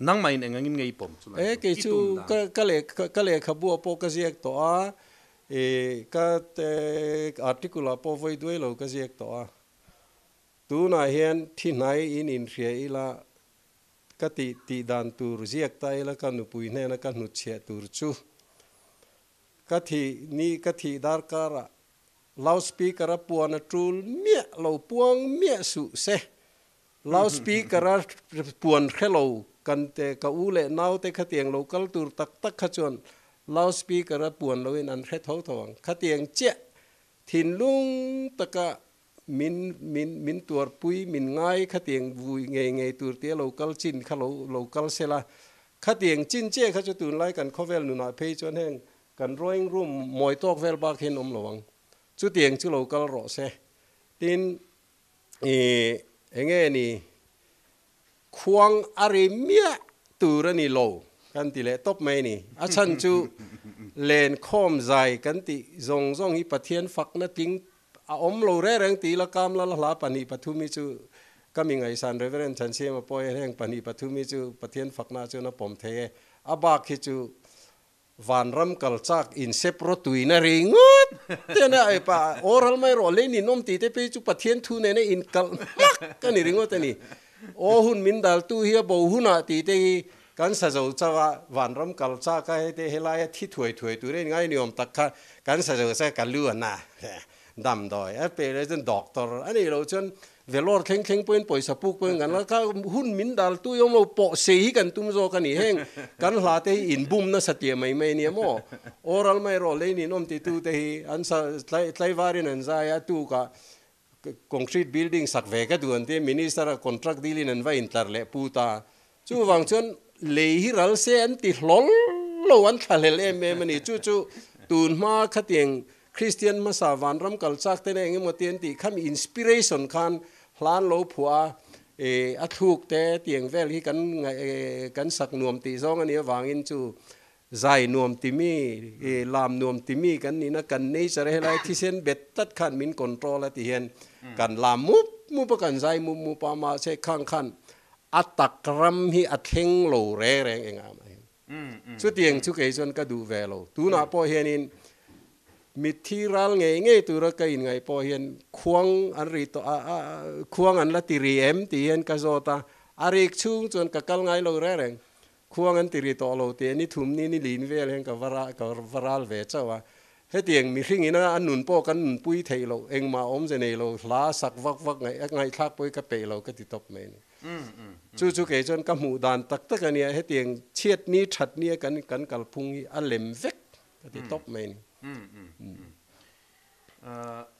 Nangmah in eng angin nge i pawm chu lai chu? Kei chu ka lehkhabu ah pawh ka ziak tawh a, ka article ah pawh vawi duai lo ka ziak tawh a. Tunah hian thi hnai in inhria ila ka tih tih dan tur ziak ta ila ka nupui hnena ka hnutchhiah tur chu ka thih ni ka thih darkar ah loudspeaker a puan a tul miah lo puang miah suh se. Loudspeaker a puan hre lo kan te ka u leh nau te khatiang lo kal tur tak tak kha chuan loudspeaker a puan lo in an hre tho tho ang. Khatiang chiah thinlung taka min min min tuarpui min ngai khatiang vui ngei ngei tur tia lo kal chin kha lo lo kal sela. Khatiang chin chiah kha chu tunlai kan khawvel nunah phei chuan heng kan drawing room mawi tawk vel bak hian awm lo ang. Chutiang chu lo kal rawh se. Tin I enge ni khuang a ri miah tur a ni lo kan ti leh tawp mai a ni. A chhan chu len khawm zai kan tih zawng zawng hi Pathian fakna tling a awm lo reng reng tih ila Kamlal hla pahnih pathum hi chu ka mi ngaihsan Reverend Thansiama pawh hian heng pahnih pathum hi chu Pathian fakna chuan a pawm thei e. A bak hi chu Vanram kal chak in sep rawtuina ringawt te a nia e pa oral mai rawh lei ninawm tih te phei chu Pathian thu nena in kalh hmak a ni ringawt a ni. Aw hun min dal tu hi a bo hunah tih te hi kan sa zo chauh a, vanram kal chak a hei helaia thi thuai thuai tur a inngai ni awm tak kha kan sa zo chauh a ka lu a na damdawi a pe leh chuan doctor a nih loh chuan Velawr thleng thleng pawhin pawisa puk pawhin kan la kha hun min dal tu i awm lo pawh sei hi kan tum zawk a ni. Heng kan hla te hi inbum nasa tia mai mai a nia maw? Oral mai erawh lei nin awm ti tu te hi an sa tlaivarin an zai a, tukah concrete building sak ve ka duh an ti a, minister a contract deal in an va intlar leh pu ta. Chuvang chuan lei hi ral se an ti hlawl lo, an thlahlel em em a ni. Chu chu tun hma khatiang Kristian hmasa vanram kal chak te eng emaw te an tih kha mi inspiration khan hlan lo phuah a, eh a thluk te tiang vel hi kan kan sak nuam tih zawng a nih avangin chu zai nuam ti mi, eh lam nuam ti mi kan nihna kan nature helai thisen bet tlat khan min control a ti hian kan lam mup mup a kan zai mup mup a mahse khang khan a tak ram hi a thleng lo reng reng engah mah hian. Chutiang chu kei chuan ka duh ve lo. Tunah pawh hianin mitthi ral ngei ngei tura ka inngaih pawh hian khuang an ri tawh a, khuang an la ti ri em tih hian ka zawt a, a rik chhung chuan ka kal ngai lo reng reng. Khuang an ti ri tawh lo tih ni thum ni ni lin vel hian ka va ka va ral ve chauh a. Hetiang mihring ina a nun pawh kan nunpui theih loh, engmah awmze nei lo, hla sak vak vak ngaih a ngaihthlak pawh hi ka peih lo ka ti tawp mai a ni. Chu chu kei chuan ka hmuh dan tak tak a nia, hetiang chhiat ni that nia kan kan kalphung hi a lem vek ka ti tawp mai a ni.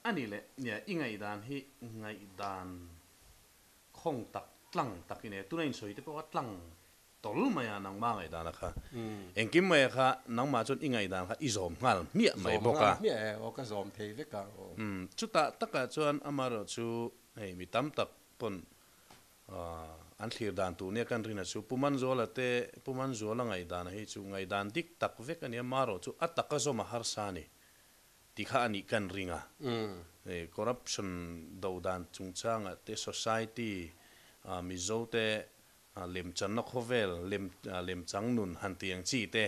A ni leh, nia i ngaihdan hi ngaihdan khawng tak tlang tak i nei a, tuna insawi te pawh a tlang. Tawl mai a, nangmah ngaihdan a kha. Engkim mai a kha nangmah chuan i ngaihdan kha i zawm nghal hmiah mai Zawm bawk nghal a. hmiah e, aw ka zawm thei vek a aw. Umm, chutah takah chuan amaherawhchu hei mi tam tak pawn an thlir dan tur nia kan rin a chu Pu Manzuala te, Pu Manzuala ngaihdan a hi chu ngaihdan dik tak vek a ni a, amaherawhchu a taka zawm a harsa a ni ti kha a nih kan ring a. Corruption do dan chungchangah te society Mizo te Lemchanna khawvel, lem lemchang nun han ti ang chi te,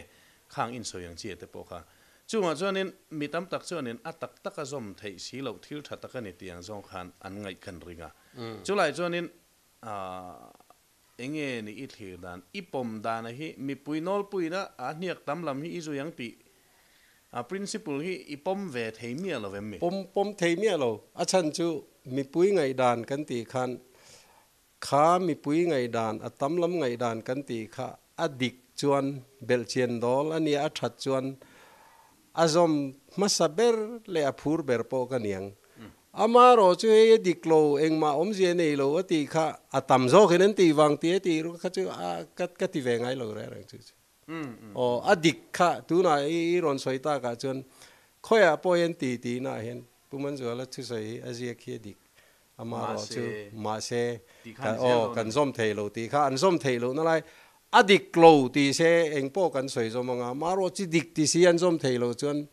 khang insawi ang chi te pawh kha. Chungah chuanin mi tam tak chuanin a tak taka zawm theih si loh thil tha tak a ni tih ang zawng khan an ngaih kan ring a. Chulai chuanin eng nge ni i thlir dan, i pawm dana hi mipui nawlpuina a hniak tam lam hi i zui ang tih a principle hi i pawm ve thei miah lo em mi? Pawm pawm thei miah lo. A chhan chu mipui ngaihdan kan tih khan Kha mipui ngaihdan, a tam lam ngaihdan kan tih kha a dik chuan belhchian dawl a nia, a that chuan a zawm hmasa ber leh a phur ber pawh ka niang. Amaherawh chu hei a dik lo, engmah awmzia nei lo a tih kha a tam zawkin an tih vang tih a tih kha chu a ka ti ve ngai lo reng reng chu chu. Aw a dik kha tunah i rawn sawi takah chuan khawiah pawh hian ti tihnaah hian Pu Manzuala thusawi hi a ziak hi a dik. Amaherawh chu mahse aw kan zawm thei lo tih kha an zawm theih lohna lai a dik lo tih se eng pawh kan sawi zawm anga amaherawh chi dik ti si an zawm theih loh chuan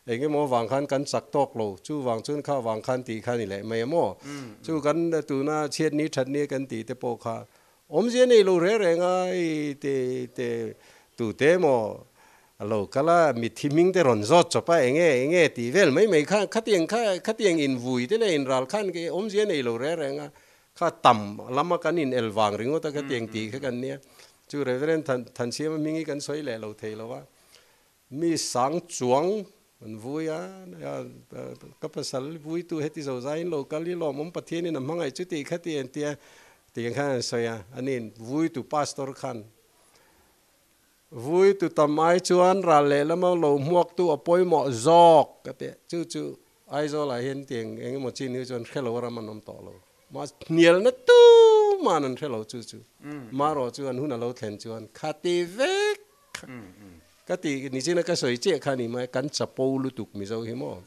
eng emaw vang khan kan chak tawk lo chu vang chuan kha vang khan tih kha ni leh mai a maw chu kan tuna chhiatni thatni kan tih te pawh kha Awmzia nei lo reng reng a, i te te tute emaw a lo kal a, mitthi hming te rawn zawt chawp a, enge enge tih vel mai mai kha khatiang kha khatiang invui te leh inral khan awmzia nei lo reng reng a, kha tam lama kan in el vang ringawt a khatiang tih kha kan nia. Chu Reverend Than Thansiama hming hi kan sawi leh lo thei lo a, mi sang chuang an vui a, ka pasal vuitu heti zo zaiin lo kal i lawmawm Pathianin a hmangaih chu tih kha ti an tia tiang khan an sawi a, aniin vuitu pastor khan vuitu tam ai chuan ral lehlama lo hmuaktu a pawimawh zawk ka ti a, chu chu Aizawl ah hian tiang eng emaw chin hi chuan hrelo ram an awm tawh lo. Mahse hnialna tuman an hrelo chu chu marawh chu an hun a lo thlen chuan khati vek Ka ti nichina ka sawi chiah kha ni mai, kan chapo lutuk Mizo hi maw?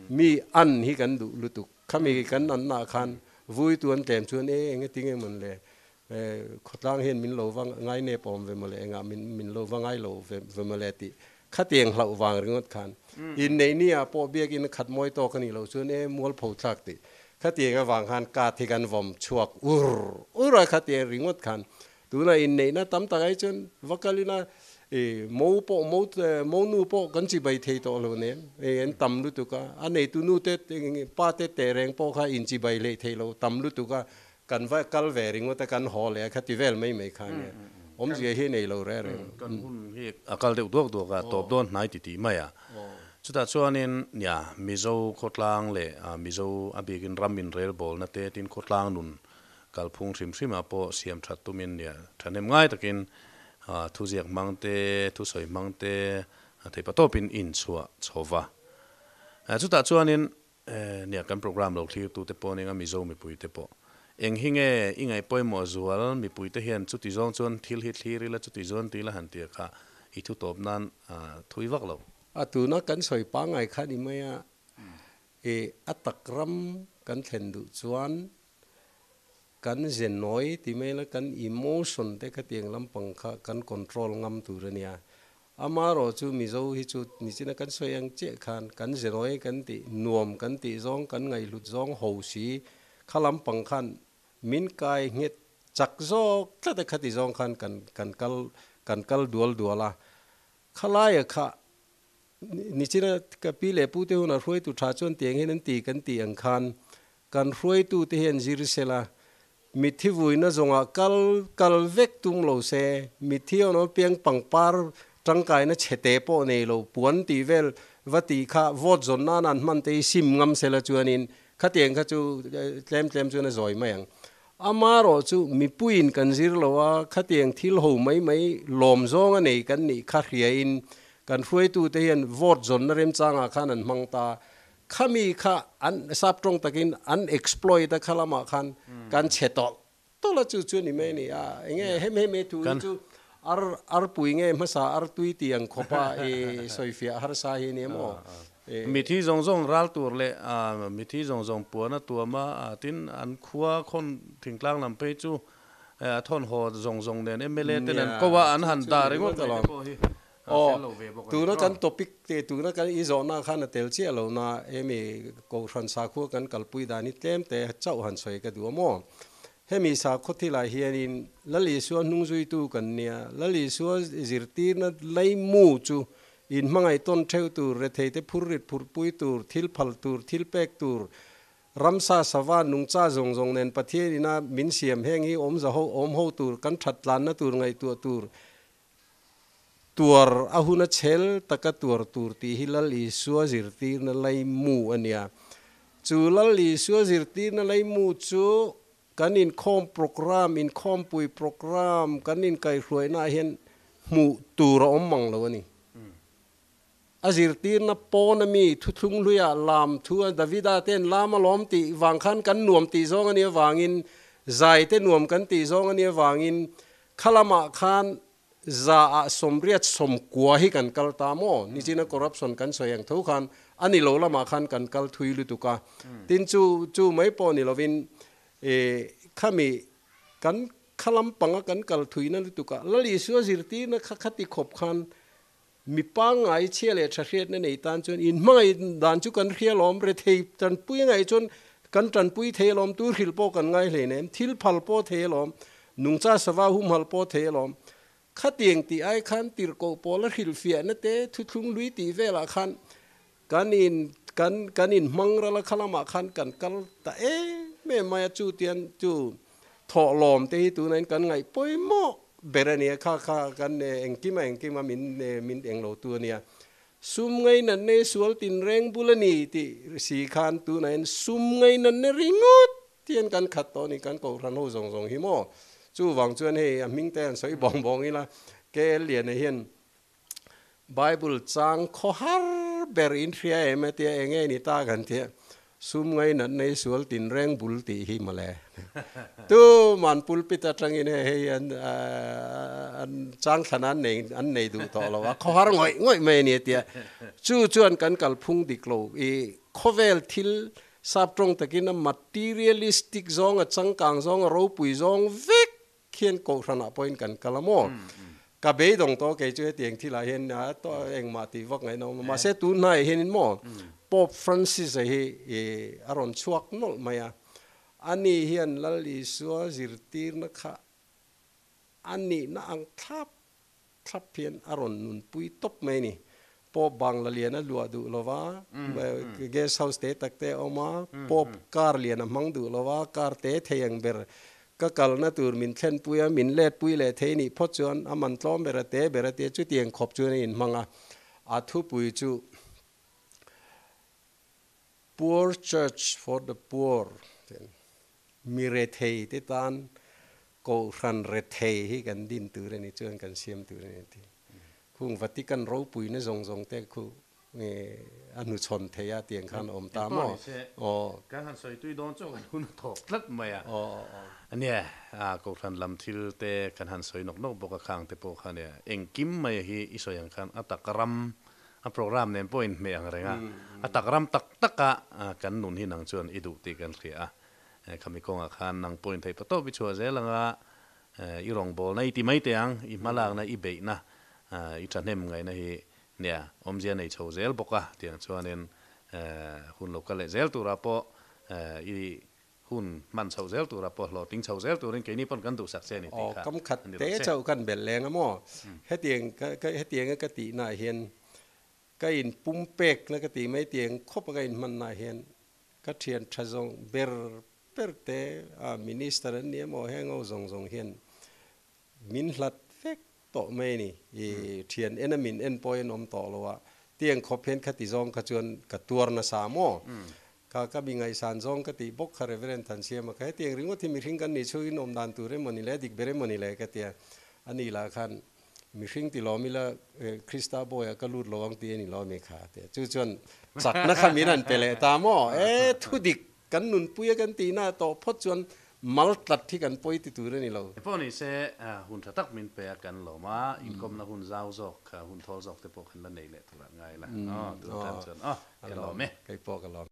Mi an hi kan duh lutuk, khami kan an nah khan vui tu an tlem chuan e enge tinge mawn le, khawtlang hian min lo va ngai nep awm ve mawle, engah min min lo va ngai lo ve ve mawle tih khatiang hlauh vang ringawt khan inneih ni ah pawh biakin khat mawi tawk a nih loh chuan e mualpho thlak tih khatiang avang khan kat hi kan vawm chhuak ur ur a khatiang ringawt khan Tuna inneihna tam tak ai chuan va kalina i mo pawh mo mo nu pawh kan chi bai thei tawh lo nen hei an tam lutuk a, a neitu nu te pa te teh reng pawh kha in chi bai hleih thei lo tam lutuk a, kan va kal ve ringawt a kan haw leh a kha ti vel mai mai kha nia awmzia hi nei lo reng reng. Kan hun hi a kal deuh duak duak a, tawp dawn hnai ti tih mai a. Chutah chuanin nia Mizo khawtlang leh Mizo a bikin ram inrelbawlna te tin khawtlang nun Kalphung hrim hrimah pawh siam that tumin nia thahnem ngai takin thuziak hmang te, thusawi hmang te theipa tawpin inchhuah chho va. Chutah chuanin nia kan program lo thlirtute pawh nia Mizo mipuite pawh eng hi nge i ngaih pawimawh zual mipuite hian chuti zawng chuan thil hi thlir ila chuti zuan ti ila han tia kha i thu tawp nan thui vak lo. A tuna kan sawi pangngai kha ni mai a, i a tak ram kan thlen duh chuan Kan ze nawi ti mai la kan emotion te khatiang lampang kha kan control ngam tur a nia. Amaherawh chu Mizo hi chu nichina kan sawi ang chiah khan kan ze nawi kan tih nuam kan tih zawng kan ngaihhlut zawng ho si kha lampang khan min kai nghet chak zawk tlat a khati zawng khan kan kan kal kan kal dual dual a. Khalaia kha nichina ka pi leh pu te hunah hruaitu tha chuan tiang hian an ti kan tih ang khan Kan hruaitute hian zir sela, mitthi vuina zawngah kal kal vek tum lo se, mitthi awn awn piang pangpar tangkaina chhete pawh nei lo, puan tih vel va tih kha vote zawn nan an hman te hi sim ngam sela chuanin khatiang kha chu tlem tlem chuan a zawi mai ang. Amaherawh chu mipuiin kan zir lo a, khatiang thil ho mai mai lawm zawng a nei kan nih kha hriain kan hruaitute hian vote zawnna remchangah khan an hmang ta. Khami kha an sap tawng takin an exploit a kha lamah khan kan chhe tawlh tawlh a chu chu ni mai a ni a, enge hem hem he thu hi chu Ar arpui nge hmasa artui tih ang khawpa i sawifiah harsa hi nia maw? Mithi zawng zawng ral tur leh mithi zawng zawng puan a tuam a, tin an khua khawn thingtlang lam phei chu a thawnhaw zawng zawng nen mla ten an ko a, an han dah ringawt mai te pawh hi a fel lo ve bawk a ni. Tuna kan topic te tuna kan i zawhna khan a tel chiah lo na hemi Kohhran sakhua kan kalpui dan hi tlem te chauh han sawi ka duh a maw? Hemi sakhaw thilah hianin Lal Isua hnungzuitu kan nia, Lal Isua zirtirna laimu chu inhmangaih tawn theuh tur, retheite phurrit phurhpui tur, thil phal tur, thil pek tur, ramsa sava nungcha zawng zawng nen Pathian ina min siam heng hi awmza ho awm ho tur, kan that tlanna tur ngaihtuah tur, tuar a huna chhel taka tuar tur tih hi Lal Isua zirtirna laimu a nia. Chu Lal Isua zirtirna laimu chu kan inkhawm program, inkhawmpui program, kan inkaihhruaihnaah hian hmuh tur a awm mang lo a ni. A zirtirna pawn ami thuthlung hluiah lam thu a Davida ten lam a lawm tih vang khan kan nuam tih zawng a nih avangin, zai te nuam kan tih zawng a nih avangin khalamah khan za ah sawmriat sawmkua hi kan kal ta maw? Nichina corruption kan sawi ang tho khan a ni lo lamah khan kan kal thui lutuk a. Tin chu chu mai pawh ni lovin khami kan khalam panga kan kal thuina lutuk a, Lal Isua zirtirna kha khati khawp khan mi pangngai chhia leh tha hriatna nei tan chuan in hmangaih dan chu kan hria lawm, rethei tanpui ngaih chuan kan tanpui thei alawm, tu hrilh pawh kan ngai hlei nem, thil phal pawh thei alawm, nungcha sava humhal pawh thei alawm. Khatiang tih ai khan tirhkoh pawl a hrilhfiahna te thuthlung hlui tih velah khan kan in kan kan in hmang ral a khalamah khan kan kal ta em em mai a, chu tian chu Thawhlawm te hi tunain kan ngaih pawimawh ber a nia, kha kha kan engkima engkima min min eng lo tu a nia. Sum ngainatna sual tinreng bul a ni tih si khan tunain sum ngainatna ringawt hian kan khat tawh a ni, kan kohhran ho zawng zawng hi maw. Chuvang chuan hei a hming te an sawi bawng bawng ila, KL Liana hian Bible chang khaw har ber in hria em e tia eng nge ni ta kan tia sum ngainat nei sual tinreng bul tih hi mawle. Tuman pulpit atangin hei hei an an chang thlan an nei an nei duh tawh lo a, khaw har ngawih ngawih mai a ni tia chu chuan kan kalphung dik lo i khawvel thil sap tawng takin a materialistic zawng a changkang zawng a ropui zawng vek Khian kohhranah pawhin kan kal a maw? Ka beidawng tawh kei chu hetiang thilah hian a engmah tih vak ngaihna awm lo. Mahse tun hnaiah hianin maw Pope Francis-a hi a rawn chhuak nawlh mai a. Ani hian Lal Isua zirtirna kha a nihna ang thlap thlap hian a rawn nunpui tawp mai a ni. Pope bangla lian a luah duh lo va, guest house te tak te a awm a, Pope car lian a hmang duh lo va, car te thei ang ber ka kalna tur min thlenpui a, min letpui leh thei nih phawt chuan a man tlawm ber a te ber a tia chutiang khawp chuan a inhmang a. A thupui chu Poor Church for the Poor tih a ni. Mi rethei te tan Kohhran rethei hi kan din tur a ni chuan kan siam tur a ni ti. Khung Vatican ropuina zawng zawng te khu a hnuchhawn thei a tiang khan a awm ta maw? Aw. Kan han sawi tui dawn chu kan hun a thawk tlat mai a. Nia, Kohhran lam thil te kan han sawi nawk nawk bawk a khang te pawh kha nia engkim mai hi i sawi ang khan a tak ram a program nen pawh inhmeh ang reng a, a tak ram tak tak a kan nun hi nang chuan i duh tih kan hria a. Khami kawngah khan nang pawhin theih patawp i chhuah zel anga i rawngbawlna i ti mai teh ang, i hmalakna, i beihna, i thahnem ngaihna hi nia awmzia nei chho zel bawk a tiang chuanin hun lo kal leh zel turah pawh i hun hman chhoh zel turah pawh hlawhtling chho zel turin keini pawn kan duhsak che a ni tih kha Aw, kam khat te chauh kan belh leng a maw? Hetiang hetianga ka tihnaah hian ka inpumpekna ka tih mai tiang khawpa ka inhmannaah hian Ka thian tha zawng ber ber te a minister an ni emaw heng ho zawng zawng hian min hlat vek tawh mai a ni. I thian en a min en pawh hian awm tawh lo a, tiang khawp hian khati zawng kha chuan ka tuar nasa maw? Ka ka mi ngaihsan zawng ka tih bawk kha Reverend Thansiama kha hetiang ringawt hi mihring kan nih chhungin awm dan tur emaw ni le dik ber emaw ni le ka tia a ni lah khan Mihring ti lawm ila Krista bawiah ka lut lo ang tih a ni lo ami kha tia. Chu chuan chakna kha min han pe leh ta maw? E, thudik kan nunpuia kan tihna tawh phawt chuan Mal tlat hi kan pawi ti tur a ni lo. Pawh ni se hun tha tak min pe a kan lawm a, inkawmna hun zau zawk, hun thawl zawk te pawh kan la nei leh tur ah ngai la. Aw, tun tan chuan aw, ka lawm e. Kei pawh ka lawm.